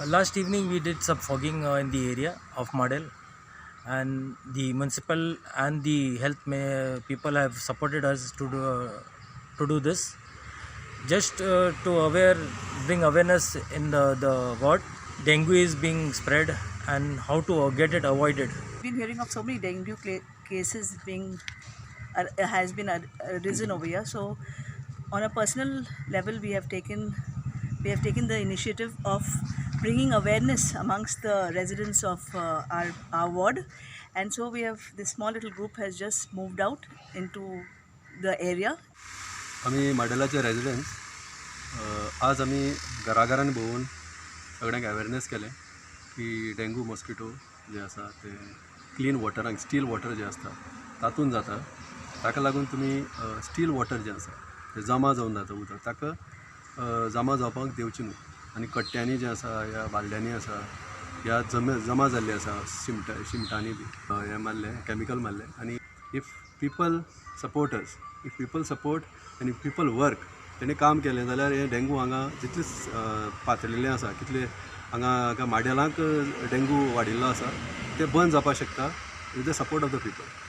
Last evening we did some fogging in the area of Madel, and the municipal and the health people have supported us to do this. Just to aware, bring awareness in the ward. Dengue is being spread and how to get it avoided. Been hearing of so many dengue cases being has been risen over here. So, on a personal level, we have taken the initiative of bringing awareness amongst the residents of our ward, and so we have this small little group has just moved out into the area. आमी माडेलाचे रेजिडंट्स. आज आमी घराघरान भोंवून सगळ्यांक awareness केलें की dengue mosquito जे आसा ते clean वॉटराक, steel water जें आसता तातूंत जाता. ताका लागून तुमी स्टील वॉटर जें आसा तें जमा जावन जाता उदक, ताका जमा जावपाक दिवचें न्हू आनी कट्ट्यांनी जें आसा या बालद्यांनी आसा या जमा जाल्ली आसा शिमटांनी बी हें मारलें, कॅमिकल मारलें. आनी if people support us, if people support आनी if people work, तेणी काम केलें जाल्यार हें डेंगू हांगा जितलें पातळिल्लें आसा, कितले हांगा माडेलांक डेंगू वाडिल्लो आसा, तें बंद जावपाक शकता with the support of the people.